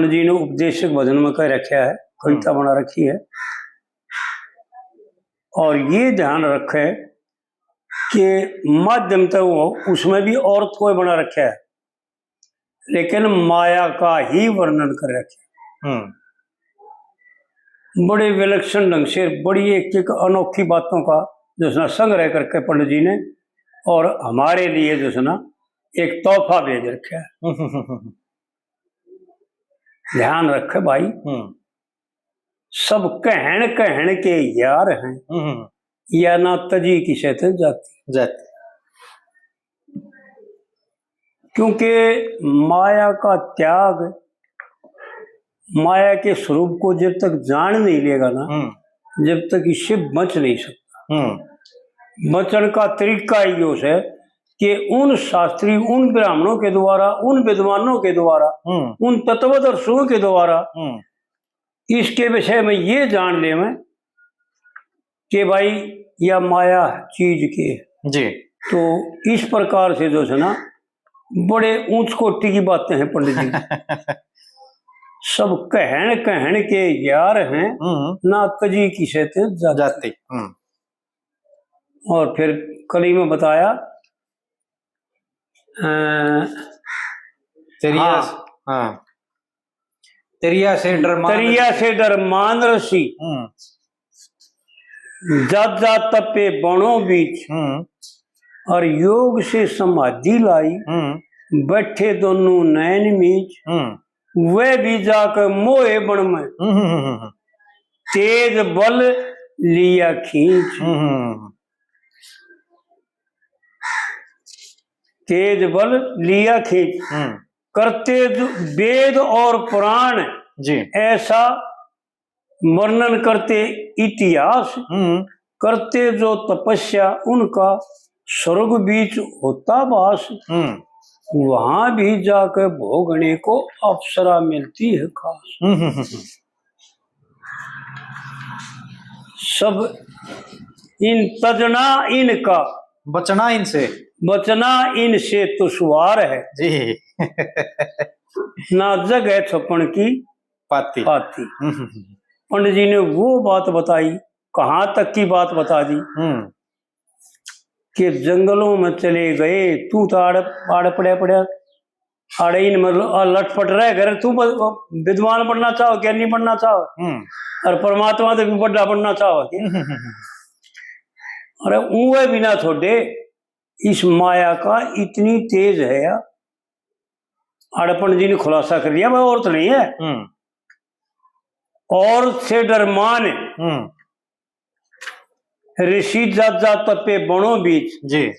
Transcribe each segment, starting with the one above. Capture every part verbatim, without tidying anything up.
जी ने उपदेशक भजन में कह रखा है, कविता बना रखी है। और ये ध्यान रखे कि माध्यम तो वो, उसमें भी औरत को ही बना रखा है, लेकिन माया का ही वर्णन कर रखा है। हम्म। बड़े विलक्षण ढंग से, बड़ी एक एक अनोखी बातों का जो है ना संग्रह करके पंडित जी ने और हमारे लिए जो है ना एक तोहफा भेज रखा है। हम्म। ध्यान रखे भाई, हम्म। सब कहण कहण के यार हैं, हम्म। या ना तजी किसे ते जाती। जाती। क्योंकि माया का त्याग, माया के स्वरूप को जब तक जान नहीं लेगा ना, हम्म। जब तक इससे बच नहीं सकता। हम्म। बचण का तरीका यो है कि उन शास्त्री, उन ब्राह्मणों के द्वारा, उन विद्वानों के द्वारा, हम्म। उन तत्वदर्शियों के द्वारा हम्म। इसके विषय में ये जान लेवें कि भाई, या माया चीज के। जी। तो इस प्रकार से जो है ना, बड़े ऊंच कोटि की बातें हैं पंडित जी। सब कहण कहण के यार हैं, हम्म। ना तजी किसे ते जाती। जाती, हम्म। और फिर कली में बताया, अ, तेरी हाँ। आस-, हाँ। तरिया से डरमान तरिया से डरमान ऋषि। हम्म। जात जात तपे बनो बीच। हम्म। और योग से समाधि लाई। हम्म। बैठे दोनों नैन मीच। हम्म। वह भी जाकर मोहे बन में। हम्म, हम्म, हम्म, हम्म। तेज बल लिया खींच। हम्म, हम्म, हम्म। तेज बल लिया खींच। हम्म। करते ज-, वेद और पुराण जी। ऐसा वर्णन करते इतिहास। हम्म। करते जो तपस्या उनका स्वर्ग बीच होता वास। हम्म। वहां भी जाकर भोगने को अप्सरा मिलती है खास। हम्म, हम्म, हम्म, हम्म। सब इन तजना इनका बचना इनसे। बचना इनसे दुश्वार है। जी। ना जगह छुपन की पाती। पाती। हम्म, हम्म, हम्म। पंडित जी ने वो बात बताई, कहाँ तक की बात बता दी हम्म। कि जंगलों में चले गए, तू तो आड़, आड़ पड़े पड़े, आड़े इन मतलब, आ, लटपट रह कर तू ब-, विद्वान बनना चाहो, ज्ञानी बनना चाहो, हम्म। और परमात्मा तो भी बड़ा बनना चाहो। हम्म, हम्म, हम्म। अरे, उवे भी ना छोड़े, इस माया का इतनी तेज है यार। आड़े पंडित जी ने खुलासा कर दिया, भाई, औरत नहीं है। हम्म। औरत से डरमान। हम्म। ऋषि जात जात तपे बनो बीच। जी।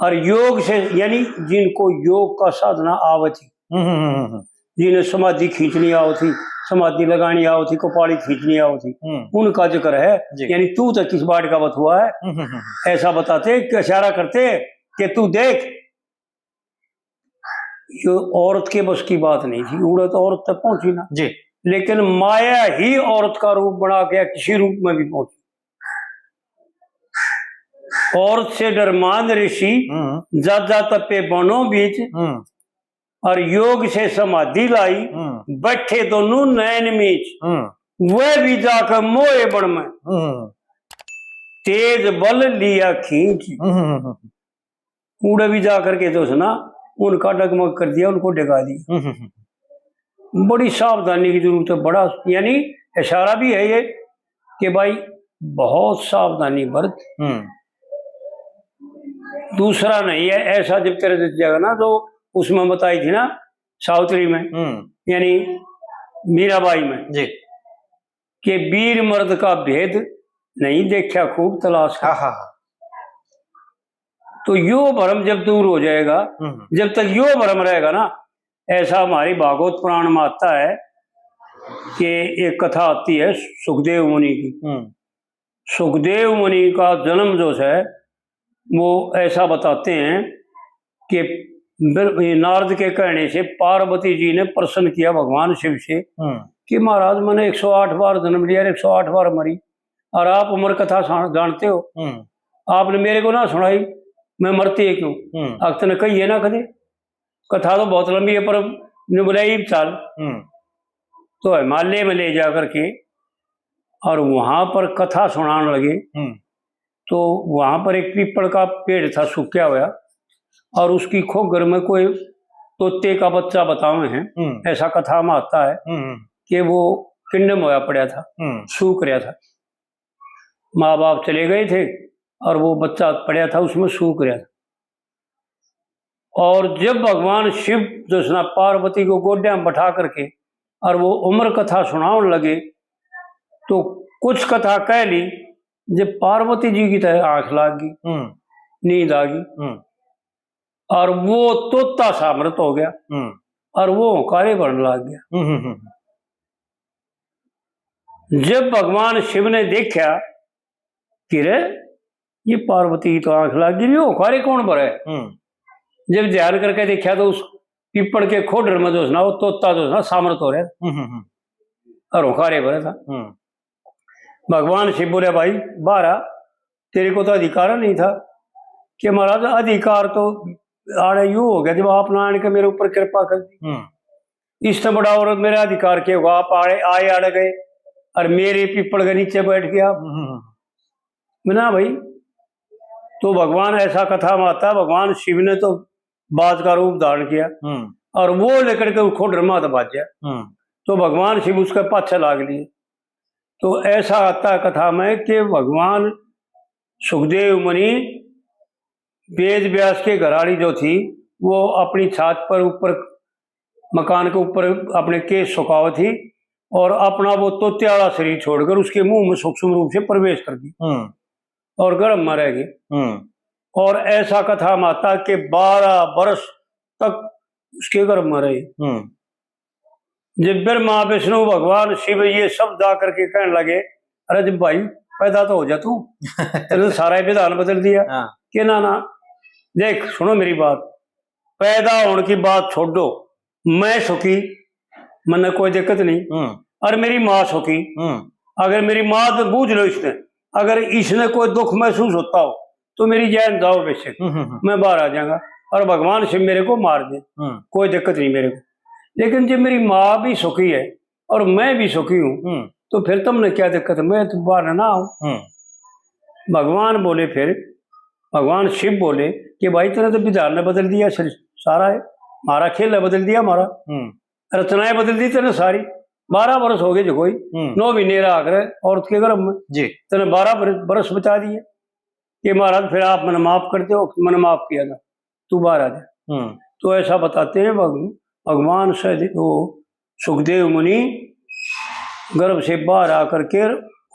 और योग से, यानी जिनको योग का साधना आवत ही, हम्म, हम्म, हम्म, हम्म। जिन्हें समाधि खींचनी आवत ही, समाधि लगानी आवत ही, कपाली खींचनी आवत ही, हम्म। उनका जिक्र है। जी। यानी तू तो किस बाट का बथुआ है, हम्म, हम्म, हम्म। ऐसा बताते कि इशारा करते कि तू देख, ये औरत के बस की बात नहीं थी, उड़े तो औरत तक पहुंची ना। जी। लेकिन माया ही औरत का रूप बना के किसी रूप में भी पहुंची। औरत से डरमान ऋषि, हम्म। जा जा तपे बनो बीच, हम्म। और योग से समाधि लाई, हम्म। बैठे दोनों नैन मीच, हम्म। वह भी जाकर मोहे बन में, हम्म। तेज बल लिया खींच। हम्म, हम्म, हम्म। उड़े भी जा करके तो उसने उनका डगमग कर दिया, उनको डगा दिया। हम्म, हम्म, हम्म। बड़ी सावधानी की जरूरत है, बड़ा, यानी इशारा भी है ये कि भाई बहुत सावधानी बरत। हम्म। दूसरा नहीं है ऐसा, जब तेरे दिख जाएगा ना, तो उसमें बताई थी ना सावित्री में, हम्म। यानी मीराबाई में, जी। कि वीर मर्द का भेद नहीं देखा खूब तलाश कर। हाँ, हाँ, हाँ। तो यो भरम जब दूर हो जाएगा, हम्म। जब तक यो भरम रहेगा ना, ऐसा हमारी भागवत पुराण में आता है कि एक कथा आती है सुखदेव मुनि की। हम्म। सुखदेव मुनि का जन्म जो है, वो ऐसा बताते हैं कि बिल-, ये नारद के कहने से पार्वती जी ने प्रश्न किया भगवान शिव से हम्म। कि महाराज, मैंने एक सौ आठ बार जन्म लिया और एक सौ आठ बार मरी, और आप अमर कथा सा-, जानते हो, हम्म। आपने मेरे को ना सुनाई, मैं मरती है क्यों? हम्म। अक तने कही है ना कदे, कथा तो बहुत लंबी है, पर न्यू बोला, "इब चाल।" हम्म। तो हिमालय में ले जा करके और वहां पर कथा सुनाने लगे। हम्म। तो वहां पर एक पीपल का पेड़ था सूखा हुआ, और उसकी खोगर में कोई तोते का बच्चा बतावे हैं, हम्म। ऐसा कथा में आता है हम्म। कि वो किंडम होया पड़ा था, हम्म। सूख रहा था। माँ बाप चले गए थे और वो बच्चा पड़ा था, उसमें सूख रहा था। और जब भगवान शिव जो है ना पार्वती को गोड्या में बैठा करके और वो उम्र कथा सुनावन लगे, तो कुछ कथा कह ली, जब पार्वती जी की तो आंख लाग गई, हम्म। नींद आ गई, हम्म। और वो तोता सामृत हो गया हम्म। और वो हुंकारे भरने लाग गया। हम्म, हम्म, हम्म। जब भगवान शिव ने देखा कि रे, ये पार्वती की तो आंख लाग गई, ये हुंकारे कौन भरे? हम्म। जब ध्यान करके देखा तो उस पीपल के खोडर में जो है ना, वो तोता जो है ना, सामृत हो रहा है हम्म, हम्म, हम्म। और हुंकारे भरे था। हम्म। भगवान शिव बोले, भाई, बाहर आ, तेरे को तो अधिकार नहीं था। कि महाराज, अधिकार तो आड़े यू हो गया, जब आपने आन के मेरे ऊपर कृपा कर दी। हम्म। इससे बड़ा और मेरा अधिकार क्या होगा? आप आड़े, आए आड़े गए और मेरे पीपल के नीचे बैठ गया। हम्म, हम्म, हम्म। ना भाई, तो भगवान, ऐसा कथा में आता है, भगवान शिव ने तो बाज का रूप धारण किया हम्म। और वो लेकर के खोडर में तो बाज गया। हम्म। तो भगवान शिव उसके पाछे लाग लिए। तो ऐसा आता है कथा में कि भगवान सुखदेव मुनि वेद व्यास के घराली जो थी, वो अपनी छात पर ऊपर, मकान के ऊपर अपने केश सुखावे थी और अपना वो तोते वाला शरीर छोड़कर उसके मुंह में सूक्ष्म रूप से प्रवेश कर गई हम्म। और गर्भ में रह गई। हम्म। और ऐसा कथा में आता कि बारह वर्ष तक उसके गर्भ में रही। हम्म। जब ब्रह्मा, विष्णु, भगवान शिव ये सब जा करके कहने लगे, अरे जब भाई, पैदा तो हो जा तू, तूने सारा ही विधान बदल दिया। हाँ। कि ना, ना, देख, सुनो मेरी बात, पैदा होने की बात छोड़ दो, मैं सुखी, मन्ने कोई दिक्कत नहीं, हम्म। और मेरी माँ सुखी। हम्म। अगर मेरी माँ तो बूझ लो इसने, अगर इसने कोई दुख महसूस होता हो, तो मेरी जान जाओ बेशक, हम्म, हम्म, हम्म। मैं बाहर आ जाऊंगा और भगवान शिव मेरे को मार दे, हम्म। कोई दिक्कत नहीं मेरे को। लेकिन जब मेरी माँ भी सुखी है और मैं भी सुखी हूँ, हम्म। तो फिर तुमने क्या दिक्कत है? मैं तो बाहर ना आऊं। हम्म। भगवान बोले फिर, भगवान शिव बोले कि भाई, तूने तो विधान ने बदल दिया, सर-, सारा है, हमारा खेल है, बदल दिया हमारा। हम्म। रचनाएं बदल दी तूने सारी। बारह वर्ष हो गए जो कोई, हम्म। नौ महीने रहा करे औरत के गर्भ में। जी। तूने बारह बर-, बरस बचा दिए। कि महाराज, फिर आप मने माफ कर दो, मने माफ किया था, तू बाहर आ जा। हम्म। तो ऐसा बताते हैं भग-, भगवान से वो सुखदेव मुनि गर्भ से बाहर आकर के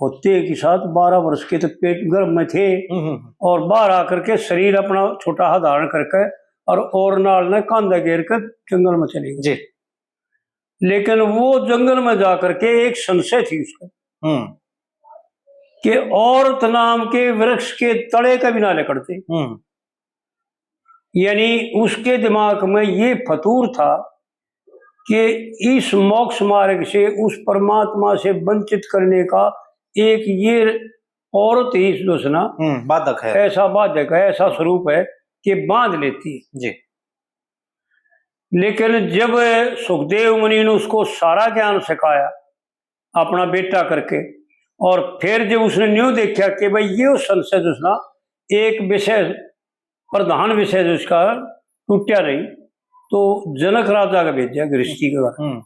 होते के साथ बारह वर्ष के तो पेट गर्भ में थे हम्म, हम्म। और बाहर आकर के शरीर अपना छोटा सा धारण करके और, और नाल ने कांधा घेर के जंगल में चले गए। जी। लेकिन वो जंगल में जा करके एक संशय थी उसका हम्म। कि औरत नाम के वृक्ष के तले का भी ना लिकड़ते। हम्म। यानी उसके दिमाग में ये फतूर था कि इस मोक्ष मार्ग से उस परमात्मा से वंचित करने का एक ये औरत ही जो है ना, हम्म, बाधक है। ऐसा बाधक है, ऐसा स्वरूप है कि बांध लेती है। जी। लेकिन जब सुखदेव मुनि ने उसको सारा ज्ञान सिखाया, अपना बेटा करके, और फिर जब उसने न्यू देखा कि भाई, ये संशय जो ना एक विषय, प्रधान विषय जो इसका टूटा नहीं, तो जनक राजा का भेजा गृहस्थी के घर। हम्म।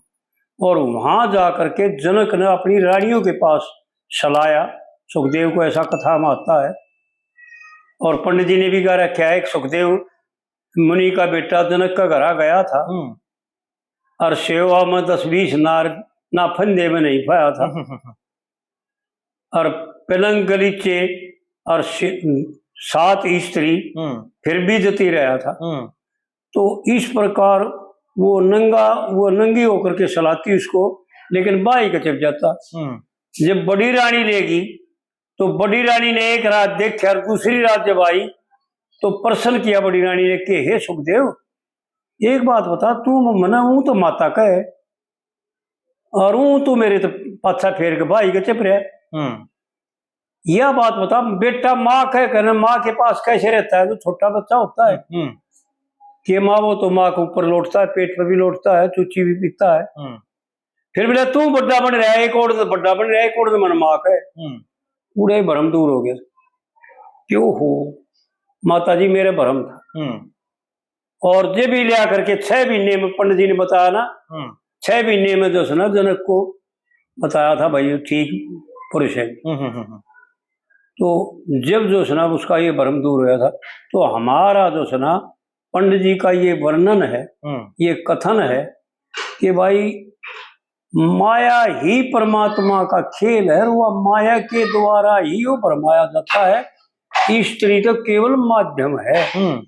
और वहां जा करके जनक ने अपनी रानियों के पास सलाया, सुखदेव को ऐसा कथा में आता है, और पंडित जी ने भी कह रखा है कि सुखदेव मुनि का बेटा जनक का घर आ गया था हम्म। और सेवा में दस बीस नार ना फंदे में नहीं पाया था। हम्म, हम्म, हम्म। और पलंग गलीचे और शे-, सात स्त्री हम्म। फिर भी जती रहा था। हम्म। तो इस प्रकार वो नंगा, वो नंगी होकर के सलाती उसको, लेकिन बाही का चप जाता। हम्म। जब बड़ी रानी लेगी, तो बड़ी रानी ने एक रात देखा और दूसरी रात जब आई, तो प्रश्न किया बड़ी रानी ने कि हे सुखदेव, एक बात बता, तू मने ऊं तो माता कहे और ऊं तू मेरे तो पाछा फेर के बाही के चप रहा। हम्म। यह बात बता, बेटा माँ कह कहना, माँ के पास कैसे रहता है जो छोटा बच्चा होता है? हम्म। कि माँ, वो तो माँ के ऊपर लौटता है, पेट पर भी लौटता है, चूची भी पीता है। हम्म। फिर बोला, "तू बड़ा बन रहा है, एक और तो बड़ा बन रहा है, एक और तो मन माँ का है।" हम्म। उड़े भरम दूर हो गया। क्यों हो? माता जी, मेरे भरम था। हम्म। और जे भी लिया करके छह महीने में पंडित जी ने बताया ना, हम्म। छह महीने में जो है ना, जनक को बताया था, "भाई, ठीक पुरुष है।" हम्म, हम्म, हम्म, हम्म। तो जब जो है ना, उसका ये भरम दूर होया था, तो हमारा जो है ना, पंडित जी का ये वर्णन है, हम्म। ये कथन है कि भाई, माया ही परमात्मा का खेल है, और वह माया के द्वारा ही वो भरमाया जाता है। स्त्री तो केवल माध्यम है। हम्म।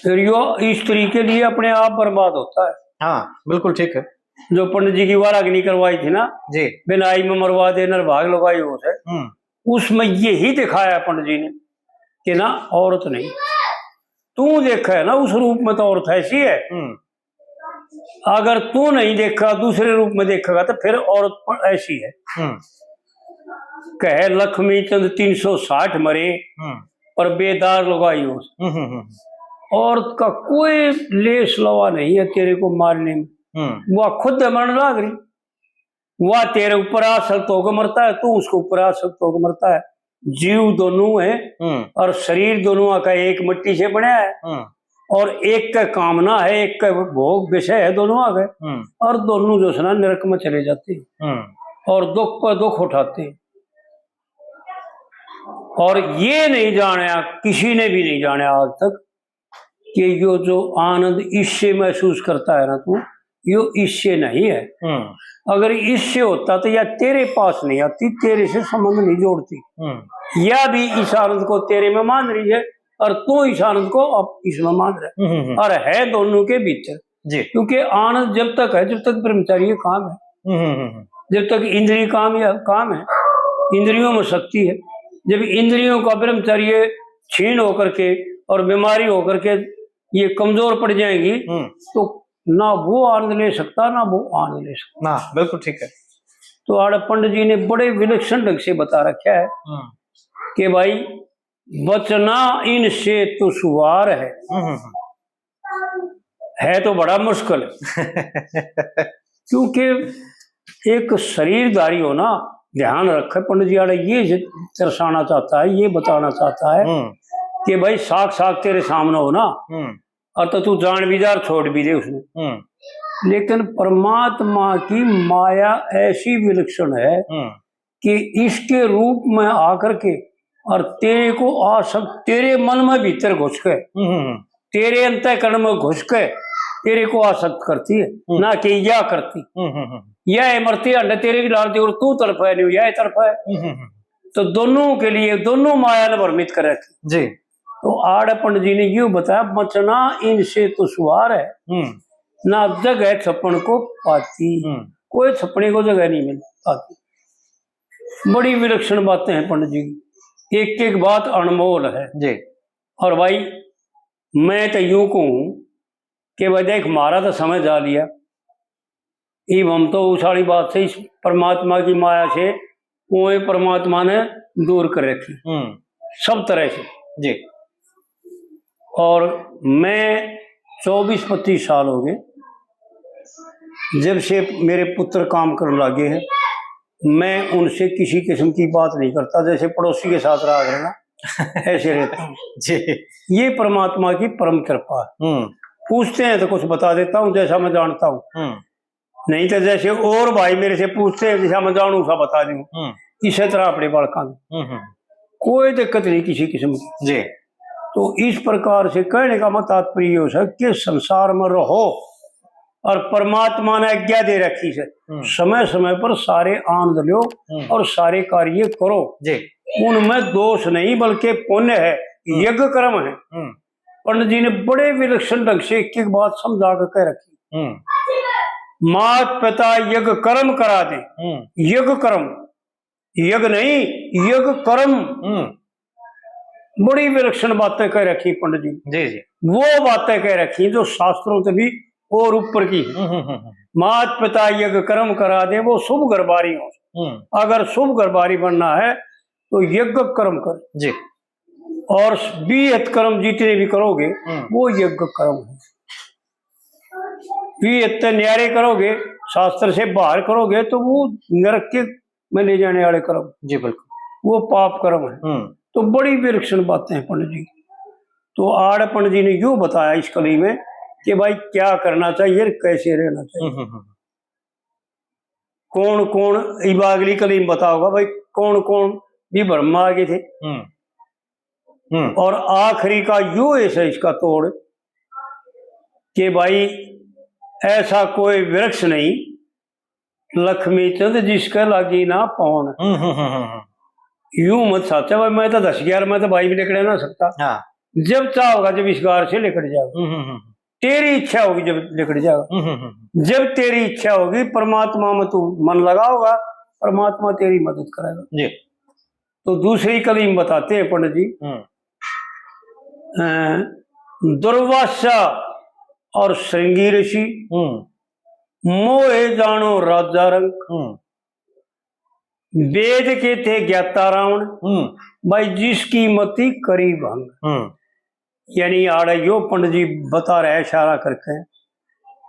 फिर यो स्त्री के लिए अपने आप बर्बाद होता है। हाँ, बिल्कुल ठीक है। जो पंडित जी की वाराग्नि करवाई थी ना, जी। बिनाई में मरवा दे, नरभाग लगाई हो से, हम्म। उसमें यही दिखाया पंडित जी ने कि ना, औरत नहीं। तू देखा है ना, उस रूप में तो औरत ऐसी है। हम्म। अगर तू नहीं देखा, दूसरे रूप में देखेगा, तो फिर औरत पर ऐसी है। हम्म। कहे लक्ष्मी चंद तीन सौ साठ मरे, हम्म। पर बेदार लुगाई हो। हम्म, हम्म, हम्म। औरत का कोई लेश लवा नहीं है तेरे को मारने में। हम्म। वह खुद मरण लाग रही, वह तेरे ऊपर आसक्त होकर मरता है, तू उसके ऊपर आसक्त होकर मरता है। जीव दोनों है हम्म। और शरीर दोनों का एक मिट्टी से बना है हम्म। और एक का कामना है, एक का भोग विषय है दोनों का, हम्म। और दोनों जो है ना, नरक में चले जाते हैं हम्म। और दुख पर दुख उठाते हैं। और ये नहीं जाना, किसी ने भी नहीं जाना आज तक कि यो जो आनंद इससे महसूस करता है ना तू, यो इससे नहीं है। हम्म। अगर इससे होता तो या तेरे पास नहीं आती, तेरे से संबंध नहीं जोड़ती। हम्म। या भी इस आनंद को तेरे में मान रही है और तू इस आनंद को अब इसमें मान रहा है। हम्म, हम्म, हम्म। और है दोनों के भीतर। जी। क्योंकि आनंद जब तक है, जब तक ब्रह्मचारी काम है, हम्म, हम्म, हम्म। जब तक इंद्रिय काम या काम है, इंद्रियों में शक्ति है, जब इंद्रियों का ब्रह्मचर्य क्षीण होकर के और बीमारी होकर के ये कमजोर पड़ जाएंगी, हम्म। तो ना वो आनंद ले सकता, ना वो आनंद ले सकता। ना, बिल्कुल ठीक है। तो आड़े पंडित जी ने बड़े विलक्षण ढंग से बता रखा है हम्म। कि भाई, बचना इनसे दुश्वार है। हम्म, हम्म, हम्म। है तो बड़ा मुश्किल। क्योंकि एक शरीरधारी हो ना, ध्यान रखे, पंडित जी आड़े ये दर्शाना चाहता है, ये बताना चाहता है हम्म। कि भाई, साक्षात तेरे सामने हो ना, हम्म। और तो तू जान भी जा और छोड़ भी दे उसने। हम्म। लेकिन परमात्मा की माया ऐसी विलक्षण है हम्म। कि इसके रूप में आकर के और तेरे को आसक्त, तेरे मन में भीतर घुस के, हम्म, हम्म, हम्म। तेरे अंतःकरण में घुस के तेरे को आसक्त करती है, हम्म। ना कि या करती। हम्म, हम्म, हम्म। या है मरती हंड तेरे की डालती और तू तड़फे नहीं, या तड़फे। हम्म, हम्म, हम्म। तो दोनों के लिए, दोनों माया ने भ्रमित कर रखी। जी। तो आड़े पंडित जी ने यूं बताया, बचना इनसे दुश्वार है, हम्म। ना जगह छपन को पाती। हम्म। कोई छपने को जगह नहीं मिल पाती। बड़ी विलक्षण बातें हैं पंडित जी की, एक एक बात अनमोल है। जी। और भाई, मैं तो यूं कहूं कि भाई देख, म्हारा तो समय जा लिया, इब हम तो उस वाली बात से, इस परमात्मा की माया से, वो परमात्मा ने दूर कर रखी हम्म। सब तरह से। जी। और मैं चौबीस पच्चीस साल हो गए, जब से मेरे पुत्र काम करने लगे हैं, मैं उनसे किसी किस्म की बात नहीं करता, जैसे पड़ोसी के साथ रहा करना, ऐसे रहता हूँ। जी। ये परमात्मा की परम कृपा है। हम्म। पूछते हैं तो कुछ बता देता हूँ, जैसा मैं जानता हूँ। हम्म। नहीं तो जैसे और भाई मेरे से पूछते हैं, जैसा मैं जानू सा बता दूं, हम्म। इसी तरह अपने बालकां की हम्म, हम्म। कोई दिक्कत नहीं किसी किस्म की। जी। तो इस प्रकार से कहने का मैं तात्पर्य हो सक कि संसार में रहो और परमात्मा ने आज्ञा दे रखी है, हम्म। समय समय पर सारे आनंद लो हम्म। और सारे कार्य करो। जी। उनमें दोष नहीं, बल्कि पुण्य है, हम्म। यज्ञ कर्म है। हम्म। पंडित जी ने बड़े विलक्षण ढंग से एक एक बात समझा के कह रखी। हम्म। मात पिता यज्ञ कर्म करा दे। हम्म। यज्ञ कर्म, यज्ञ नहीं, यज्ञ कर्म। हम्म। बड़ी विलक्षण बातें कह रखी पंडित जी। जी, जी। वो बातें कह रखी जो शास्त्रों से भी और ऊपर की है। हम्म, हम्म, हम्म, हम्म। मात पिता यज्ञ कर्म करा दे, वो शुभ घर बारी हो। हम्म। अगर शुभ घर बारी बनना है तो यज्ञ कर्म कर। जी। और विहित कर्म जितने भी करोगे, हम्म। वो यज्ञ कर्म है। विहित न्यारे करोगे, शास्त्र से बाहर करोगे तो वो नरक के में ले जाने वाले कर्म, जी, बिल्कुल। वो पाप कर्म है। हम्म। तो बड़ी विलक्षण बातें हैं पंडित जी। तो आड़ पंडित जी ने यूं बताया इस कली में कि भाई, क्या करना चाहिए और कैसे रहना चाहिए। हम्म, हम्म, हम्म। कौन कौन, इब अगली कली में बताओगा भाई, कौन कौन भी भ्रम में आ गए थे। हम्म। हम्म। और आखिरी का यो ऐसा इसका तोड़ कि भाई, ऐसा कोई वृक्ष नहीं, लक्ष्मी चंद जिसके लागी ना पावन। हम्म, हम्म, हम्म, हम्म, हम्म। यूं मत सोचे भाई, मैं तो दस ग्यारह, मैं तो भाई भी लिकड़ ना सकता। हाँ। जब चाहोगा, जब इस गार से लिकड़ जाओ। हम्म, हम्म, हम्म। तेरी इच्छा होगी, जब लिकड़ जाओगा। हम्म, हम्म, हम्म। जब तेरी इच्छा होगी, परमात्मा में तू मन लगाओगा, परमात्मा तेरी मदद करेगा। जी। तो दूसरी कली में बताते हैं पंडित जी। हम्म। अ, दुर्वासा और श्रृंगी ऋषि, हम्म। मोहे जानो राजा रंक। हम्म। वेद के थे ज्ञाता रावण, हम्म। भाई जिसकी मति करी भंग। हम्म। यानी आड़े यो पंडित जी बता रहे इशारा करके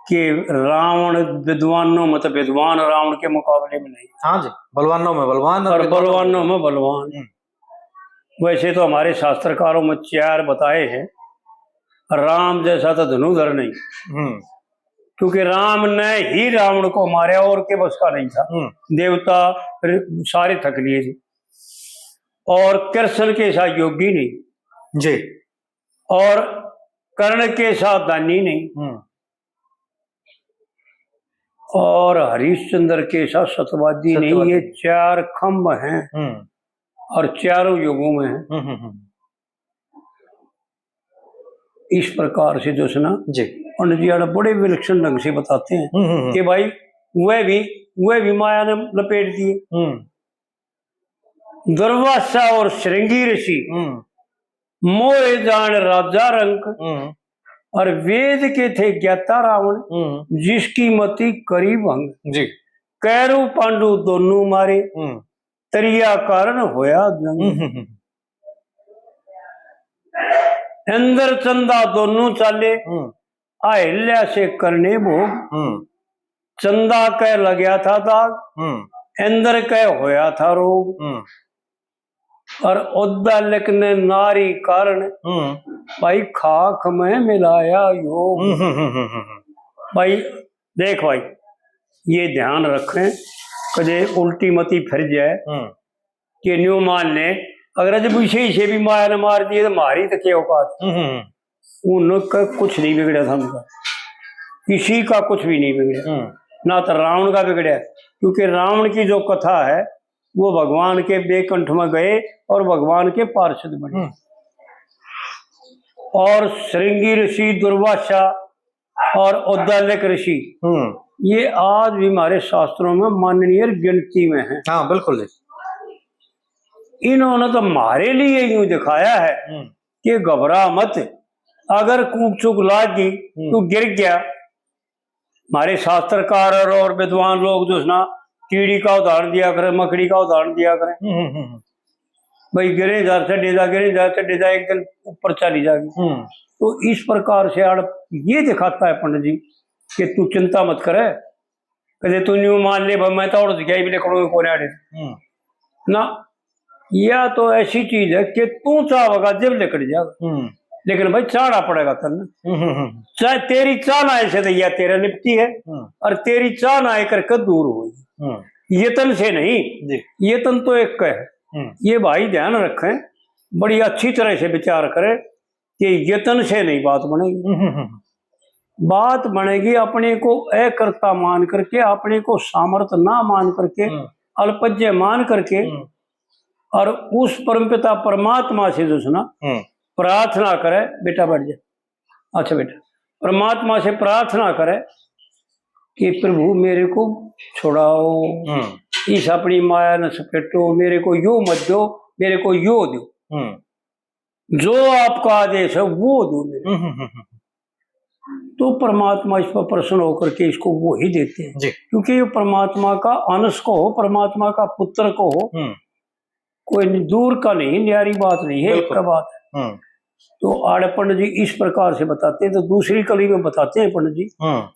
कि रावण विद्वानों में तो विद्वान रावण के मुकाबले में नहीं। हाँ जी, बलवानों में बलवान और और विद्वानों बलवानों में बलवान। हम्म। वैसे तो हमारे शास्त्रकारों में चार बताए हैं, राम जैसा तो धनुधर नहीं, हम्म। क्योंकि राम ने ही रावण को मारा और के बस का नहीं था। हम्म। देवता र-, सारे थक लिए थे, और कृष्ण के साथ योगी नहीं जी। और कर्ण के साथ दानी नहीं, हम्म। और हरिश्चंद्र के साथ सतवादी नहीं। सतवादी। ये चार खंभ हैं हम्म। और चारों युगों में हैं। हम्म, हम्म, हम्म। इस प्रकार से जो है ना, जी। पंडित जी आड़ा बड़े विलक्षण ढंग से बताते हैं हम्म, हम्म, हम्म। कि भाई, वह भी, वह भी माया ने लपेट दिए। हम्म। दुर्वासा और श्रृंगी ऋषि, हम्म। मोहे जान राजा रंक, हम्म। और वेद के थे ज्ञाता रावण, हम्म। जिसकी मति करी भंग। जी। कैरव पांडु दोनों मारे, हम्म। तरिया कारण होया जंग। हम्म, हम्म, हम्म। इंद्र चंदा दोनों चाले, हम्म। अहिल्या से करने भोग। हम्म। चंदा के लग्या था दाग, हम्म। इंद्र के होया था रोग। हम्म। और उद्दालक ने नारी कारण, हम्म। भाई खाक में मिलाया योग। हम्म, हम्म, हम्म, हम्म, हम्म। भाई देख भाई, ये ध्यान रखें, कदे उल्टी मती फिर जाए हम्म। कि न्यू मान ले, अगर जब इसे, इसे भी माया ने मार दिए तो मारी तो क्या औकात? हम्म, हम्म, हम्म। उनका कुछ नहीं बिगड़ा था उनका, किसी का कुछ भी नहीं बिगड़ा। हम्म। ना तो रावण का बिगड़ा, क्योंकि रावण की जो कथा है वो भगवान के बेकंठ में गए और भगवान के पार्षद बने। हम्म। और श्रृंगी ऋषि, दुर्वासा और औद्दालक ऋषि, हम्म। ये आज भी हमारे शास्त्रों में माननीय और गिनती में हैं। हाँ, बिल्कुल जी। इन्होंने तो हमारे लिए यूं दिखाया है हम्म। कि घबरा मत, अगर कूक चूक लाग गई, हम्म। तो गिर गया। हमारे शास्त्रकार और, और विद्वान लोग जो है ना, कीड़ी का उदाहरण दिया करें, मकड़ी का उदाहरण दिया करें। हम्म, हम्म, हम्म। भाई गिरे जा, चढ़े जा, गिरे जा, चढ़े जा, एक दिन ऊपर चली जाएगी। हम्म। तो इस प्रकार से आड़ ये दिखाता है पंडित जी कि तू चिंता मत करे, कदे तू न्यू मान ले, भाई मैं तो उड़ गया भी लिकड़ूंगा कोने आड़े। हम्म। ना, या तो ऐसी चीज है कि तू चाहेगा जब लिकड़ जाएगा। हम्म। लेकिन भाई चाहना पड़ेगा तन्ने। हम्म, हम्म, हम्म। चाहे तेरी चाह ना ऐसे तो या तेरा निपटी है हम्म। और तेरी चाह ना आए करके दूर होगी। हम्म। यतन से नहीं, जी। यतन तो एक का है। हम्म। ये भाई ध्यान रखें, बड़ी अच्छी तरह से विचार करें कि यतन से नहीं बात बनेगी। हम्म, हम्म, हम्म। बात बनेगी अपने को अकर्ता मान करके, अपने को सामर्थ ना मान करके, हम्म। अल्पज्ञ मान करके, हम्म। और उस परमपिता परमात्मा से जो है ना, हम्म। प्रार्थना करे, बेटा बैठ जा, अच्छा बेटा, परमात्मा से प्रार्थना करे कि प्रभु मेरे को छुड़ाओ, हम्म। इस अपनी माया ने सपेटो, मेरे को यो मत दो, मेरे को यो दो। हम्म। जो आपका आदेश है वो दो मेरे को। हम्म, हम्म, हम्म, हम्म। तो परमात्मा इस पर प्रसन्न होकर के इसको वो ही देते हैं, जी। क्योंकि ये परमात्मा का अंश को हो, परमात्मा का पुत्र को हो, हम्म। कोई दूर का नहीं, न्यारी बात नहीं है, बिल्कुल। एक बात है। हम्म। तो आड़े पंडित जी इस प्रकार से बताते हैं, तो दूसरी कली में बताते हैं पंडित जी हम्म।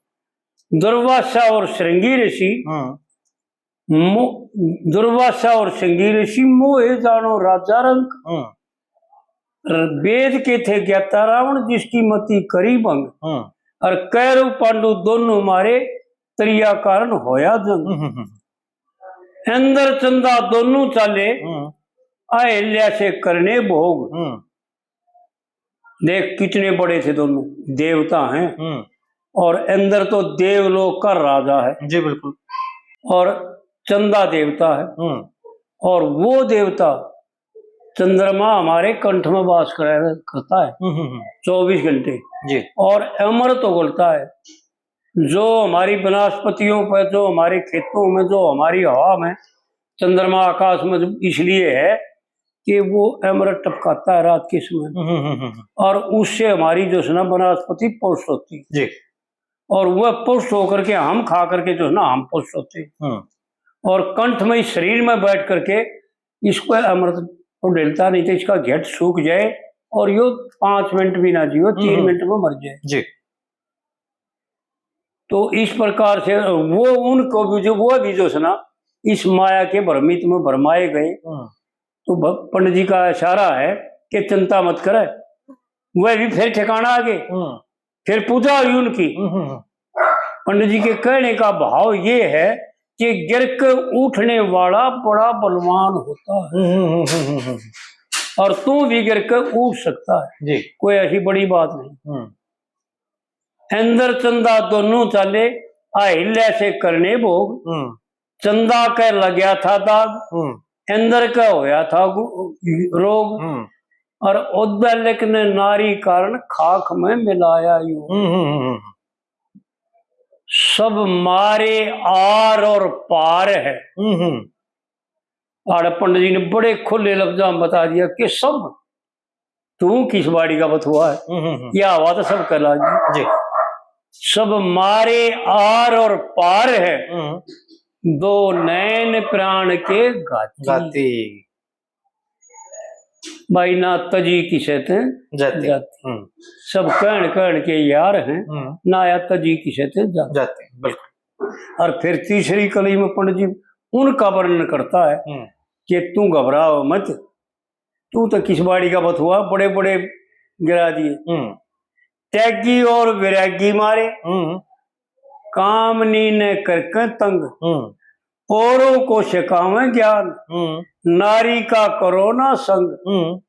दुर्वासा और श्रृंगी ऋषि, हम्म। मो-, दुर्वासा और श्रृंगी ऋषि मोहे जानो राजा रंग। हम्म। र-, वेद के थे ज्ञाता रावण, जिसकी मति करी भंग। हम्म। और कैरव पांडु दोनों मारे, तरिया कारण होया जंग। हम्म, हम्म, हम्म। इंद्र चंदा दोनों चाले, हम्म। अहिल्या से करने भोग। हम्म। देख, कितने बड़े थे दोनों, देवता हैं। हम्म। और इंद्र तो देवलोक का राजा है। जी, बिल्कुल। और चंदा देवता है। हम्म। और वो देवता चंद्रमा हमारे कंठ में वास कराया करता है। हम्म, हम्म, हम्म। चौबीस घंटे। जी। और अमृत उगलता है, जो हमारी वनस्पतियों पर, जो हमारे खेतों में, जो हमारी हवा में चंद्रमा आकाश में इसलिए है कि वो अमृत टपकाता है रात के समय। हम्म, हम्म, हम्म, हम्म। और उससे हमारी जो है ना वनस्पति पुष्ट होती है। जी। और वह पुष्ट होकर के हम खा करके जो है ना हम पुष्ट होते हैं। हम्म। और कंठ में, इस शरीर में बैठ करके इसको अमृत को डलता नहीं, तो इसका घेट सूख जाए और यो पाँच मिनट भी ना जियो, तीन हम्म। मिनट में मर जाए। जी। तो इस प्रकार से वो उनको भी जो, वो भी जो है ना इस माया के भ्रमित में भरमाए गए। हम्म। तो भ-, पंडित जी का इशारा है कि चिंता मत करे, वह भी फिर ठिकाना आ गए, हम्म। फिर पूजा हुई उनकी। हम्म, हम्म, हम्म। पंडित जी के कहने का भाव ये है कि गिर के उठने वाला बड़ा बलवान होता है। हम्म, हम्म, हम्म, हम्म, हम्म। और तू भी गिर के उठ सकता है। जी। कोई ऐसी बड़ी बात नहीं। हम्म। इंद्र चंदा दोनों चाले, अहिल्या से करने भोग। हम्म। चंदा के लग्या था दाग, हम्म। इंद्र का होया था गु-, रोग। हम्म। और औद्यालिक ने नारी कारण खाक में मिलाया योग। हम्म, हम्म, हम्म, हम्म। सब मारे आर और पार है। हम्म, हम्म। आड़े पंडित जी ने बड़े खुले लफ्जां में बता दिया कि सब, तू किस बाड़ी का बथुआ है? हम्म, हम्म, हम्म। यह हवा तो सब कर लागी। जी। सब मारे आर और पार है, हम्म। दो नैन प्राण के घाती। घाती। भाई, ना तजी किसे ते जाती। जाती। हम्म। सब कहन कहन के यार हैं, हम्म। ना या तजी किसे ते जाती। जाती, बिल्कुल। और फिर तीसरी कली में पंडित जी उनका वर्णन करता है हम्म। कि तू घबराओ मत, तू तो किस बाड़ी का बथुआ, बड़े बड़े गिरा दिए। हम्म। त्यागी और वैरागी मारे, हम्म। कामनी ने करके तंग, हम्म। औरों को सिखावे ज्ञान, हम्म। नारी का करो ना संग। हम्म।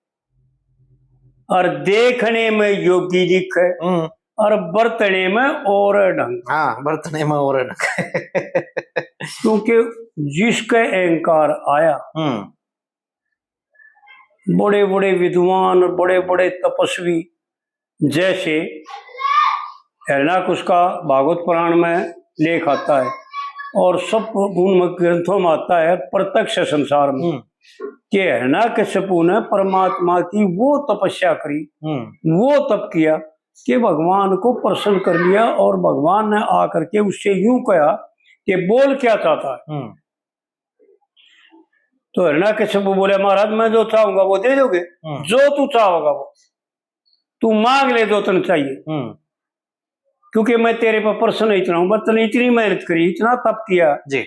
और देखने में योगी दिखे, हम्म। और बरतने में और ढंग। हाँ, बरतने में और ढंग। क्योंकि जिसके अहंकार आया, हम्म। बड़े बड़े विद्वान और बड़े बड़े तपस्वी, जैसे हिरण्यकश्यप का भागवत पुराण में लेख आता है और सब उन ग्रंथों में आता है, प्रत्यक्ष संसार में, हम्म। कि हिरण्यकश्यपु ने परमात्मा की वो तपस्या करी, हम्म। वो तप किया कि भगवान को प्रसन्न कर लिया और भगवान ने आकर के उससे यूं कहा कि बोल, क्या चाहता है? हम्म। तो हिरण्यकश्यपु बोले, महाराज, मैं जो चाहूंगा वो दे दोगे, हम्म। जो तू चाहोगा वो, तू मांग ले जो तने चाहिए, हम्म। क्योंकि मैं तेरे पर प्रसन्न इतना हूं, बस तने इतनी मेहनत करी, इतना तप किया। जी।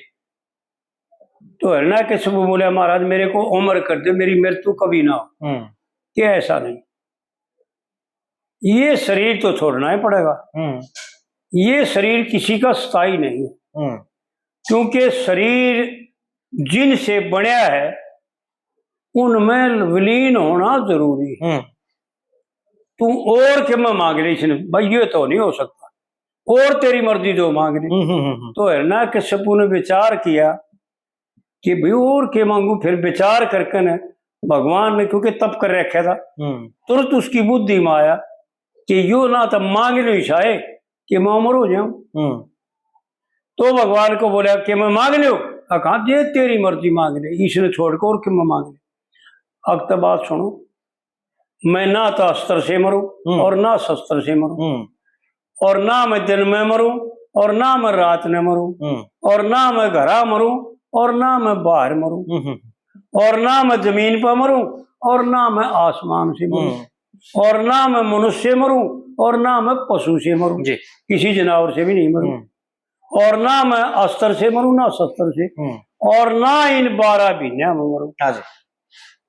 तो हिरण्यकश्यपु बोले, महाराज, मेरे को अमर कर दे, मेरी मृत्यु कभी ना हो। हम्म। कि ऐसा नहीं, ये शरीर तो छोड़ना ही पड़ेगा। हम्म। ये शरीर किसी का स्थायी नहीं है। हम्म। क्योंकि शरीर जिनसे बनया है, उनमें विलीन होना जरूरी है। हम्म। तू और के में मांग ले इसने, भाई, ये तो नहीं हो सकता, और तेरी मर्जी जो मांग ले। हम्म, हम्म, हम्म, हम्म। तो हिरण्यकश्यपु ने विचार किया कि भाई, और के मांगू? फिर विचार करके ने भगवान ने, क्योंकि तप कर रखा था, हम्म। तुरंत उसकी बुद्धि में आया कि यो ना तो मांग लो इसाए कि मैं अमर हो जाऊं। हम्म। तो भगवान को बोला कि मैं मांग लो, आ कहा, जे तेरी मर्जी मांग ले, इसने छोड़ के और के मैं मांग ले। अब तो बात सुनो, मैं ना तो अस्त्र से मरूं हम्म। और ना शस्त्र से मरूं, हम्म। और ना मैं दिन में मरूं और ना मैं रात में मरूं, हम्म। और ना मैं घरा मरूं और ना मैं बाहर मरूं, हम्म। और ना मैं जमीन पर मरूं और ना मैं आसमान से मरूं, हम्म। और ना मैं मनुष्य से मरूं और ना मैं पशु से मरूं, जी। किसी जनावर से भी नहीं मरूं। हम्म। और ना मैं अस्त्र से मरूं, ना शस्त्र से, हम्म। और ना इन बारह महीनों में मरूं। हाँ जी।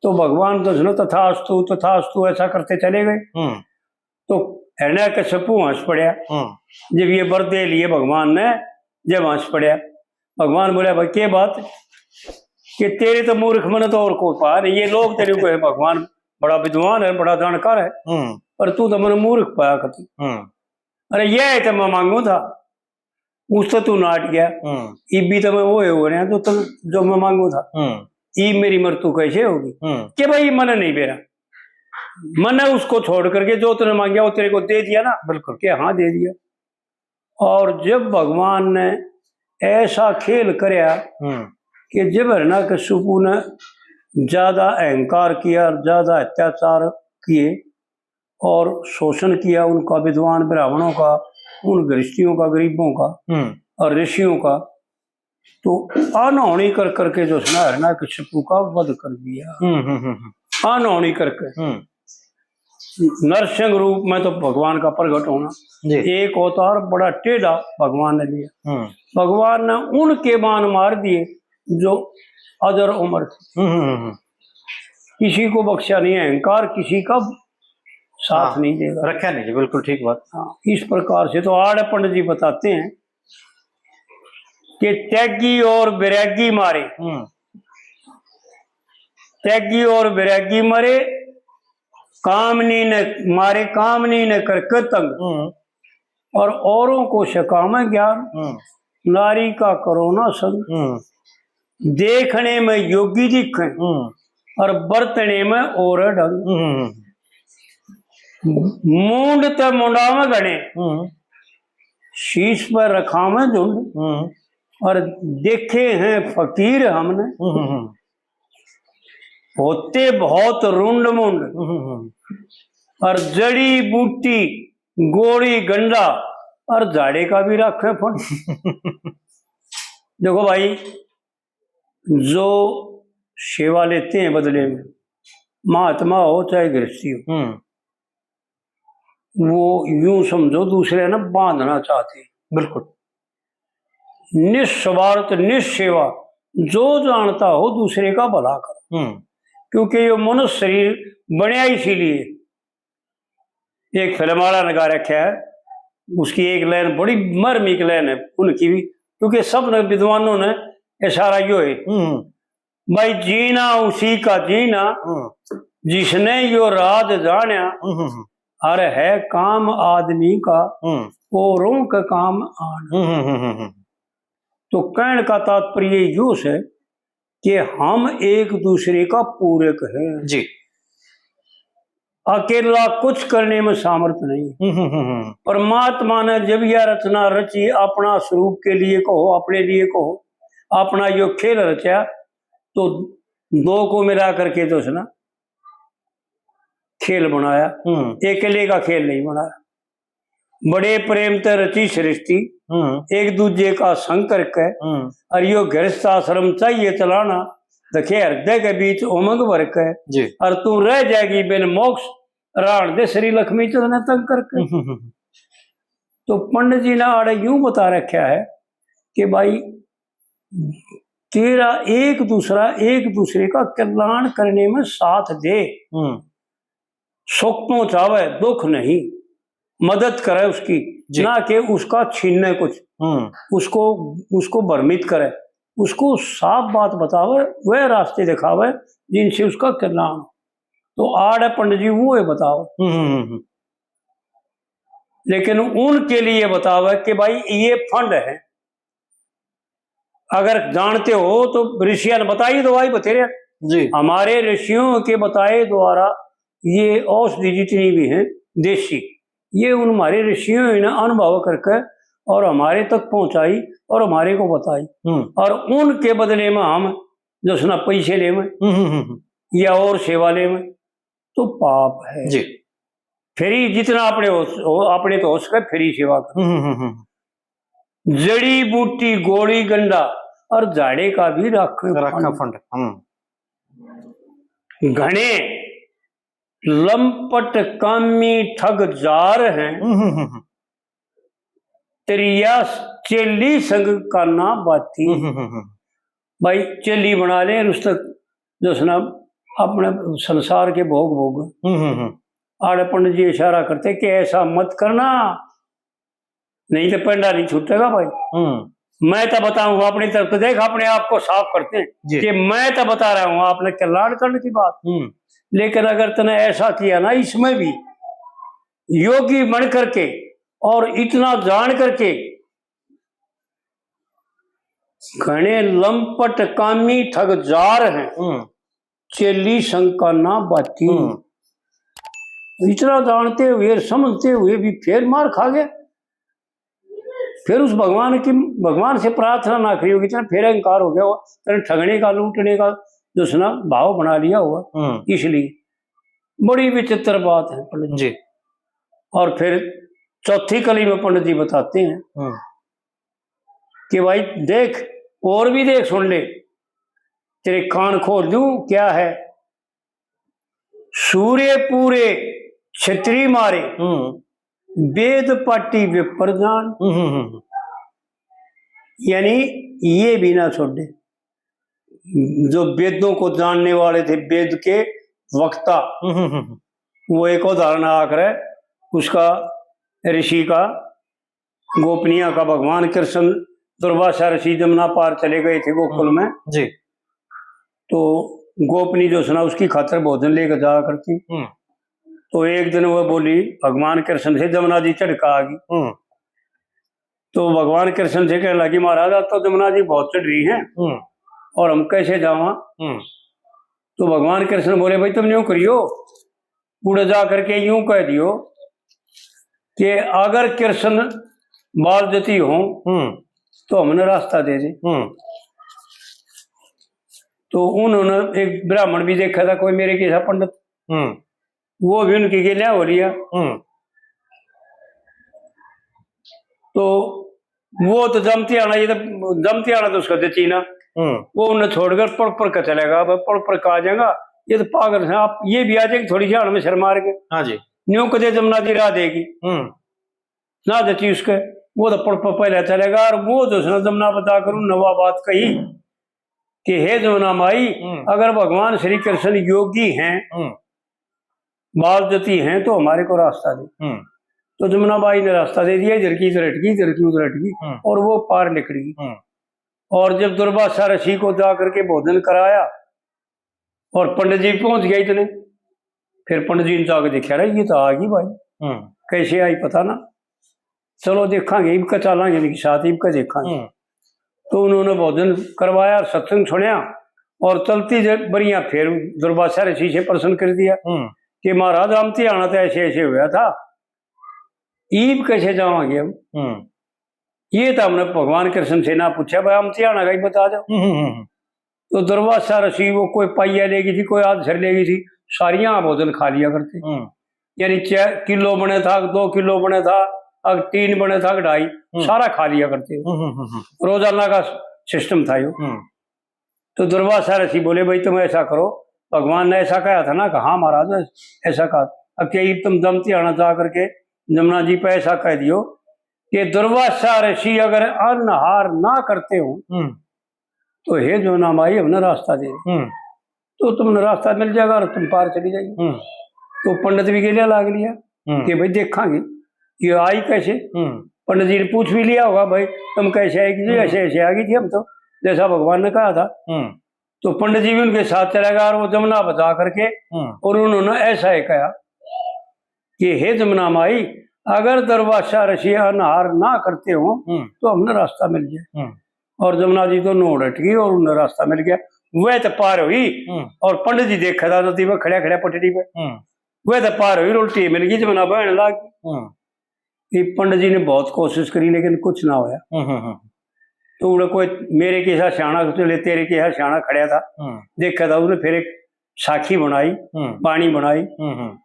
तो भगवान तो सुनो, "तथास्तु, तथास्तु," ऐसा करते चले गए। हम्म। तो हिरण्यकश्यपु हंस पड़या। हम्म। जब ये वर दे लिए भगवान ने, जब हंस पड़या, भगवान बोला, "भाई, के बात? कि तेरे तो मूर्ख, मने तो और कोई पाया नहीं। ये लोग तेरे को है, भगवान बड़ा विद्वान है, बड़ा जानकार है, हम्म। पर तू तो मने मूर्ख पाया कती। हम्म। अरे, यह है तो मैं मांगू था, उस तो तू नाट गया। हम्म। इब भी तो मैं वो हो रहा, जो तो, जो मैं मांगू था। हम्म। इब मेरी मृत्यु कैसे होगी?" हम्म। कि भाई, मने नहीं बेरा, मने उसको छोड़ करके जो तूने मांगा, वो तेरे को दे दिया ना? बिल्कुल। कि हाँ, दे दिया। और जब भगवान ने ऐसा खेल करया हम्म। कि जब हिरण्यकश्यपु ने ज्यादा अहंकार किया और ज्यादा अत्याचार किए और शोषण किया उनका, विद्वान ब्राह्मणों का, उन गृहस्थियों का, गरीबों का हम्म। और ऋषियों का, तो अनहोनी कर करके जो है ना, हिरण्यकश्यपु का वध कर दिया। हम्म, हम्म, हम्म, हम्म। अनहोनी करके। हम्म। नरसिंह रूप में तो भगवान का प्रगट होना। जी। एक अवतार बड़ा टेढ़ा भगवान ने लिया। हम्म। भगवान ने उनके बाण मार दिए जो अजर अमर थे। हम्म, हम्म, हम्म। किसी को बख्शा नहीं, अहंकार किसी का साथ हाँ, नहीं देगा। रखा नहीं जी, बिल्कुल ठीक बात। हाँ, इस प्रकार से तो आड़े पंडित जी बताते हैं कि त्यागी और वैरागी मारे, हम्म। त्यागी और वैरागी मरे, कामनी ने मारे, कामनी ने करके तंग, हम्म। और औरों को सिखावे ज्ञान, हम्म। नारी का करो ना संग। हम्म। देखने में योगी दिखे, हम्म। और बरतने में और ढंग। हम्म। मूंड ते मुंडावे घणे, हम्म। शीश पर रखावे झुंड, हम्म। और देखे हैं फकीर हमने, हम्म, हम्म, हम्म। होते बहुत रुंड मुंड, हम्म, हम्म, हम्म। और जड़ी बूटी, गोली गंडा, और झाड़े का भी रखे फंड। देखो भाई, जो सेवा लेते हैं बदले में, महात्मा हो चाहे गृहस्थी हो, हम्म। वो यूं समझो दूसरे ने बांधना चाहते हैं। बिल्कुल। निस्वार्थ, निस्सेवा, जो जानता हो दूसरे का भला करो। हम्म। क्योंकि ये मनुष्य शरीर बनया इसीलिए। एक फिल्म वाला ने गा रखा है, उसकी एक लाइन बड़ी मार्मिक लाइन है उनकी भी, क्योंकि सब ने, विद्वानों ने इशारा यो है, हम्म। भाई, जीना उसी का जीना, हम्म। जिसने यो राज जाण्या, हम्म, हम्म, हम्म। अरे है काम आदमी का, हम्म। औरों के काम आना। हम्म, हम्म, हम्म, हम्म, हम्म। तो कहने का तात्पर्य यो है कि हम एक दूसरे का पूरक हैं। जी। अकेला कुछ करने में सामर्थ्य नहीं। हम्म, हम्म, हम्म, हम्म। परमात्मा ने जब यह रचना रची, अपना स्वरूप के लिए कहो, अपने लिए कहो, अपना यो खेल रचा, तो दो को मिला करके तो उसने खेल बनाया, हम्म। अकेले का खेल नहीं बनाया। बड़े प्रेम ते रची सृष्टि, हम्म। एक दूजे का संग करके, हम्म। और यो गृहस्थ आश्रम चाहिए चलाना, देखे हृदय के बीच उमंग भर के, जी। और तू रह जाएगी बिन मोक्ष, राण दे श्री लक्ष्मी चंद ने तंग करके। हम्म, हम्म, हम्म। तो पंडित जी ने आड़े यूं बता रखा है कि भाई, तेरा एक दूसरा, एक दूसरे का कल्याण करने में साथ दे, हम्म। सुख पहुंचावे, दुख नहीं, मदद करे उसकी, जी। ना कि उसका छीने कुछ, हम्म। उसको, उसको भ्रमित करे, उसको साफ बात बतावे, वह रास्ते दिखावे जिनसे उसका कल्याण हो। तो आड़े पंडित जी वो है बतावे। हम्म, हम्म, हम्म। लेकिन उनके लिए बतावे कि भाई, ये फंड है, अगर जानते हो तो ऋषियों ने बताई दो भाई बतेरे। जी। हमारे ऋषियों के बताए द्वारा ये औषधि जितनी भी हैं देसी, ये उन हमारे ऋषियों ने अनुभव करके और हमारे तक पहुंचाई और हमारे को बताई। हम्म। और उनके बदले में हम जो सुना पैसे लेवे हम्म, हम्म, हम्म। या और सेवा लेवे, तो पाप है। जी। फ्री जितना अपने हो, हो, अपने तो हो सके फ्री सेवा कर। हम्म, हम्म, हम्म। जड़ी बूटी, गोली गंडा और झाड़े का भी रख रखा फंड। फंड, हम्म। घणे लंपट कामी ठग जार हैं। हम्म, हम्म, हम्म। त्रिया चेली संग काना बाती। हम्म, हम्म, हम्म। भाई, चेली बना ले, उस तक जो है ना, अपने संसार के भोग भोग। हम्म, हम्म, हम्म। आड़े पंडित जी इशारा करते कि ऐसा मत करना, नहीं तो पेंडा नहीं छूटेगा भाई। हम्म। मैं तो बताऊं, अपनी तरफ तो देख, अपने आप को साफ करते हैं जी। कि मैं तो बता रहा हूं, आपने कल्याण करने की बात। हम्म। लेकिन अगर तने ऐसा किया ना, इसमें भी योगी बन करके और इतना जान करके, घणे लंपट कामी ठग जार हैं, हम्म। चेली संग काना बाती। हम्म। इतना जानते हुए, समझते हुए भी फिर मार खा गया। फिर उस भगवान की, भगवान से प्रार्थना ना करी होगी, इतना फिर अहंकार हो गया, तेरे ठगने का, लूटने का जो है ना भाव बना लिया होगा, हम्म। इसलिए। बड़ी विचित्र बात है पंडित जी। जी। और फिर चौथी कली में पंडित जी बताते हैं हम्म। कि भाई देख, और भी देख, सुन ले, तेरे कान खोल दूं, क्या है? सूरे पूरे छतरी मारे, हम्म। वेद पाटी विपर जान। हम्म, हम्म, हम्म। यानी ये भी ना छोड़े, जो वेदों को जानने वाले थे, वेद के वक्ता। हम्म, हम्म, हम्म। वो एक उदाहरण आकर है उसका, ऋषि का, गोपनिया का। भगवान कृष्ण दुर्वासा ऋषि जमुना पार चले गए थे गोकुल हम्म। में। जी। तो गोपनी जो है ना, उसकी खातर भोजन लेकर जाया करती। हम्म। तो एक दिन वह बोली भगवान कृष्ण से, जमुना जी चढ़ का आ गई। हम्म। तो भगवान कृष्ण से कहने लगी, महाराज, आज तो जमुना जी बहुत चढ़ रही हैं हम्म। और हम कैसे जावा? हम्म। तो भगवान कृष्ण बोले, भाई तुम यूं करियो, उड़े जा करके यूं कह दियो कि अगर कृष्ण बाल जती हो हम्म। तो हमने रास्ता दे दे। हम्म। तो उन्होंने एक ब्राह्मण भी देखा था कोई, मेरे के था पंडित, हम्म। वो भी उनकी गेल्या हो लिया। हम्म। तो वो तो जमती आना, ये तो जमती आना तो उसका जची ना। हम्म। वो उन्हें छोड़कर पड़ पर का चलेगा, अब पड़ पर का आ जाएगा। ये तो पागल है, आप ये भी आ जाएगी थोड़ी जान में शर्मा के। हाँ जी। न्यू कदे जमुना जी राह देगी। हम्म। ना जची उसके, वो तो पड़ पर पहले चलेगा। और वो तो उसने जमुना बता करूं नवा बात कही कि हे जमुना माई, हम्म। अगर भगवान श्री कृष्ण योगी हैं, हम्म। बाल जती हैं तो हमारे को रास्ता दे। हम्म। तो जमुना बाई ने रास्ता दे दिया, इधर की इधर हटकी, इधर की उधर हटकी, हम्म। और वो पार निकल गई। हम्म। और जब दुर्वासा ऋषि को जा करके भोजन कराया और पंडित जी पहुंच गए इतने, फिर पंडित जी ने जाके देखा, "रे, ये तो आ गई भाई, हम्म। कैसे आई पता ना, चलो देखांगे, इबका चालांगे इनके साथ, इबका देखांगे।" हम्म। तो उन्होंने भोजन करवाया और सत्संग सुनया और चलती जब बरिया फिर दुर्वासा ऋषि से प्रश्न कर दिया हम्म। कि महाराज, आमती आना तो ऐसे ऐसे हुआ था, ईब कैसे जावांगे हम? हम्म। ये तो हमने भगवान कृष्ण से ना पूछा, भाई आमती आना का ही बता दो। हम्म, हम्म, हम्म। तो दुर्वासा ऋषि वो कोई पाइया लेगी थी, कोई आध सर लेगी थी, सारियां भोजन खा लिया करते। हम्म। यानी चार किलो बने था, दो किलो बने था, अग तीन बने था, ढाई, हम्म। सारा खा लिया करते। हम्म, हम्म, हम्म, हम्म। रोजाना का सिस्टम था यो। हम्म। तो दुर्वासा ऋषि बोले, भाई तुम ऐसा करो, भगवान ने ऐसा कहा था ना? कहा, हाँ महाराज, ऐसा कहा। अब क्या ये तुम जमती आना जा करके जमुना जी पे ऐसा कह दियो कि दुर्वासा ऋषि अगर अन्न आहार ना करते हो हम्म। तो हे जमुना माई, हमने रास्ता दे दे। हम्म। तो तुमने रास्ता मिल जाएगा और तुम पार चली जाएगी। हम्म। तो पंडित भी गेलिया लाग लिया हम्म। कि भाई देखांगे ये आई कैसे। हम्म। पंडित जी ने पूछ भी लिया होगा, भाई तुम कैसे आएगी? जी हम्म। ऐसे ऐसे आ गई थी हम तो, जैसा भगवान ने कहा था। हम्म। तो पंडित जी भी उनके साथ चला गया और वो जमुना बचा करके हम्म। और उन्होंने ऐसा ही कहा कि हे जमुना माई, अगर दुर्वासा ऋषि अन्न आहार ना करते हो हम्म। तो हमने रास्ता मिल जाए। हम्म। और जमुना जी तो नोड़ हट गई और उन्हें रास्ता मिल गया। वह तो पार हुई हम्म। और पंडित जी देखा था नदी में खड़ा खड़ा पटड़ी पे। हम्म। वह तो पार हुई, उल्टी मिल गई, जमुना बहने लाग गई। हम्म। ये पंडित जी ने बहुत कोशिश करी लेकिन कुछ ना होया। हम्म, हम्म, हम्म। तो उन्हें कोई मेरे के साथ सियाणा, चले तेरे के साथ सियाणा खड़ा था, हम्म। देखा था उसने, फिर एक साखी बनाई, हम्म। बाणी बनाई। हम्म, हम्म।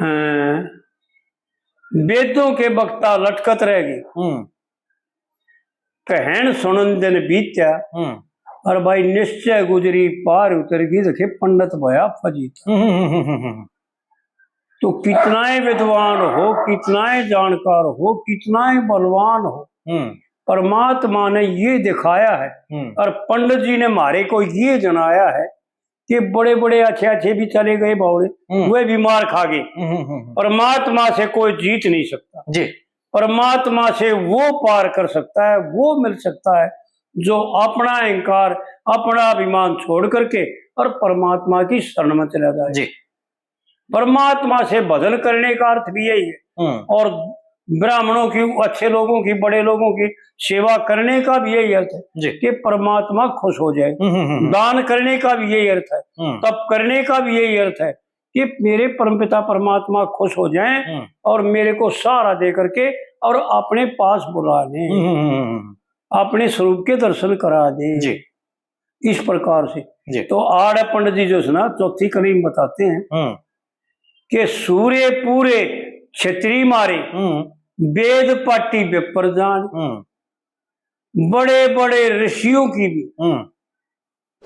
अ, वेदों के वक्ता लटकत रह गए। हम्म। कहण सुनन दिन बीत्या, हम्म। और भाई निश्चय गुजरी पार उतर गई, देखे पंडित भया फजीता। हम्म, हम्म, हम्म, हम्म, हम्म। तो कितना ही विद्वान हो, कितना ही जानकार हो, कितना ही बलवान हो, हम्म। परमात्मा ने ये दिखाया है हम्म। और पंडित जी ने म्हारे को ये जनाया है कि बड़े बड़े अच्छे अच्छे भी चले गए बावड़े, हम्म। वे भी मार खा गए। हम्म, हम्म, हम्म। परमात्मा से कोई जीत नहीं सकता। जी। परमात्मा से वो पार कर सकता है, वो मिल सकता है जो अपना अहंकार, अपना अभिमान छोड़ करके और परमात्मा की शरण में चला जाए। जी। परमात्मा से भजन करने का अर्थ भी यही है। हम्म। और ब्राह्मणों की, अच्छे लोगों की, बड़े लोगों की सेवा करने का भी यही अर्थ है जी। कि परमात्मा खुश हो जाए। हम्म, हम्म, हम्म। दान करने का भी यही अर्थ है। हम्म। तप करने का भी यही अर्थ है कि मेरे परमपिता परमात्मा खुश हो जाएं हम्म। और मेरे को सहारा दे करके और अपने पास बुला लें, हम्म, हम्म, हम्म, हम्म। अपने स्वरूप के दर्शन करा दें। जी। इस प्रकार से। जी। तो आड़े पंडित जी जो है ना, चौथी कली में बताते हैं हम्म। कि सूरे पूरे छतरी मारे, हम्म। वेद पाटी विप्र जान, हम्म। बड़े बड़े ऋषियों की भी हम्म।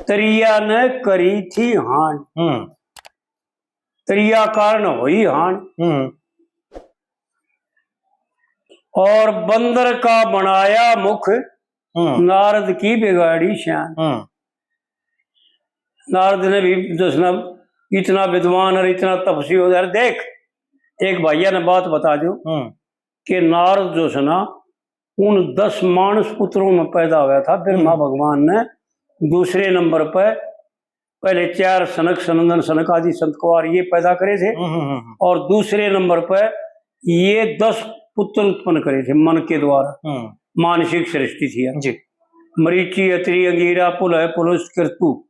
त्रिया ने करी थी हान। हम्म। त्रिया कारण हुई हान। हम्म। और बंदर का बनाया मुख, हम्म। नारद की बिगाड़ी शान। हम्म। नारद ने भी जो है ना, इतना विद्वान और इतना तपस्वी हो, यार देख, एक भैया ने बात बता दो हम्म। कि नारद जो है ना, उन दस मानस पुत्रों में पैदा हुआ था। ब्रह्मा हम्म। भगवान ने दूसरे नंबर पर पहले चार सनक, सनंदन, सनक आदि, संत कुमार ये पैदा करे थे हम्म, हम्म, हम्म। और दूसरे नंबर पर ये दस पुत्र उत्पन्न करे थे मन के द्वारा। हम्म। मानसिक सृष्टि थी। जी। मरीचि, अत्रि, अंगीरा, पुलह, पुलुस, कृतु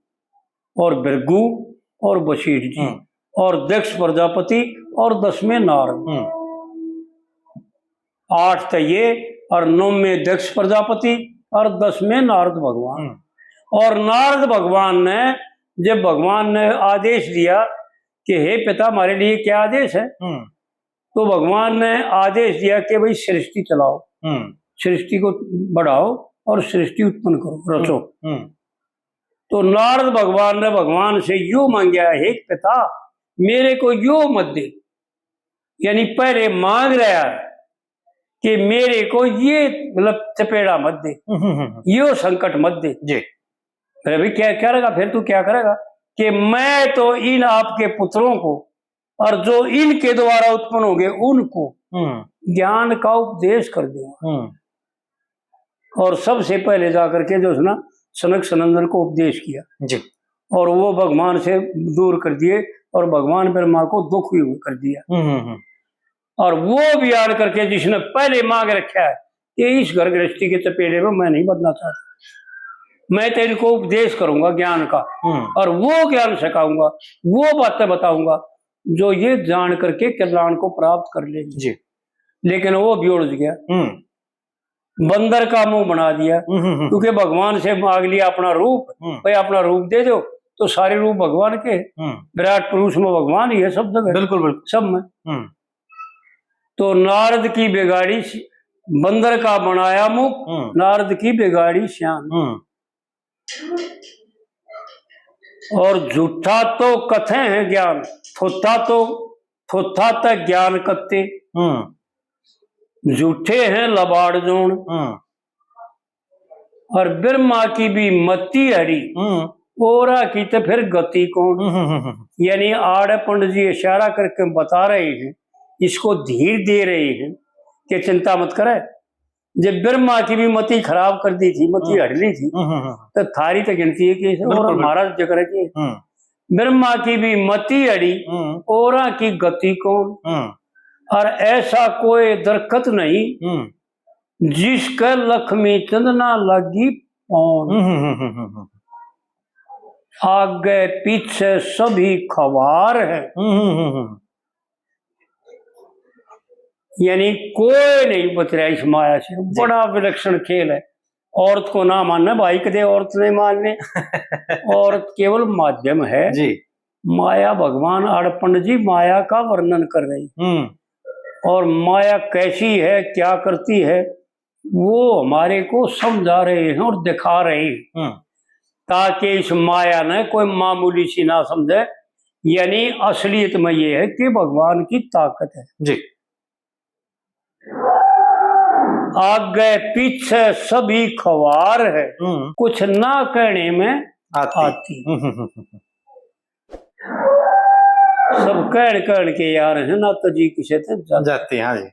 और भृगु और वशिष्ठ जी हम्म। और दक्ष प्रजापति और दसवें नारद। हम्म। आठ तो ये और नौवें दक्ष प्रजापति और दसवें नारद भगवान। हम्म। और नारद भगवान ने, जब भगवान ने आदेश दिया कि हे पिता, हमारे लिए क्या आदेश है, हम्म। तो भगवान ने आदेश दिया कि भाई सृष्टि चलाओ, हम्म। सृष्टि को बढ़ाओ और सृष्टि उत्पन्न करो, रचो। हम्म। तो नारद भगवान ने भगवान से यो मांग्या, हे पिता, मेरे को यो मत दे, यानी पहले मांग रहा है कि मेरे को ये, मतलब, चपेड़ा मत दे, हम्म, हम्म, हम्म। यो संकट मत दे। जी। अरे भाई, क्या, क्या रहेगा फिर, तू क्या करेगा? कि मैं तो इन आपके पुत्रों को और जो इनके द्वारा उत्पन्न होंगे उनको हम्म। ज्ञान का उपदेश कर दूंगा। हम्म। और सबसे पहले जा करके जो है ना, सनक सनंदन को उपदेश किया जी। और वो भगवान से दूर कर दिए और भगवान ब्रह्मा को दुख भी कर दिया। हम्म, हम्म, हम्म। और वो भी आड़ करके जिसने पहले मांग रखा है कि इस घर गृहस्थी के चपेड़े में मैं नहीं बदना चाहता, मैं तो इनको उपदेश करूंगा ज्ञान का हम्म। और वो ज्ञान सिखाऊंगा, वो बातें बताऊंगा जो ये जान करके कल्याण को प्राप्त कर लेंगे। जी। लेकिन वो भी उलझ गया। हम्म। बंदर का मुंह बना दिया, हम्म, हम्म, हम्म। क्योंकि भगवान से मांग लिया अपना रूप, हम्म। भाई अपना रूप दे दो, तो सारे रूप भगवान के हैं। हम्म। विराट पुरुष में भगवान ही है सब जगह, बिल्कुल, बिल्कुल। सब में। हम्म। तो नारद की बिगाड़ी स-, बंदर का बनाया मुख, हम्म। नारद की बिगाड़ी शान। हम्म। और झूठा तो कथे हैं ज्ञान, थोथा तो, थोथा तै ज्ञान कत्ते। हम्म। झूठे हैं लबाड़ जोन। हम्म। और ब्रह्मा की भी मति हड़ी, हम्म। औरा की तो फिर गति कौन? हम्म, हम्म, हम्म। यानी आड़े पंडित जी इशारा करके बता रहे हैं, इसको धीर दे रहे हैं कि चिंता मत करे। जब ब्रह्मा की भी मति खराब कर दी थी, मति हम्म। हड़ ली थी, हम्म, हम्म, हम्म। तो थारी तो गिनती है कि बिल्कुल, और बिल्कुल। महाराज जिक्र की। हम्म। ब्रह्मा की भी मति हड़ी, हम्म। औरा की गति कौन? हम्म। और ऐसा कोई दरखत नहीं, हम्म। जिसके लक्ष्मी चंद ना लागी पौन। हम्म, हम्म, हम्म, हम्म, हम्म। आगे पीछे सभी खवार है। हम्म, हम्म, हम्म, हम्म। यानी कोई नहीं बच रहा इस माया से। जी। बड़ा विलक्षण खेल है। औरत को ना मानना भाई, कदे औरत नहीं मानने। औरत केवल माध्यम है। जी। माया, भगवान आड़े पंडित जी माया का वर्णन कर रही। हम्म। और माया कैसी है, क्या करती है, वो हमारे को समझा रहे हैं और दिखा रहे हैं, हम्म। ताकि इस माया ने कोई मामूली सी ना समझे यानी असलियत में ये है कि भगवान की ताकत है। जी। आगे पीछे सभी खवार है, हम्म। कुछ ना कहने में आती। आती। हम्म, हम्म, हम्म, हम्म। सब कहण कहण के यार है ना, तो जी किसे ते ज्यादा। जाती, हाँ जी।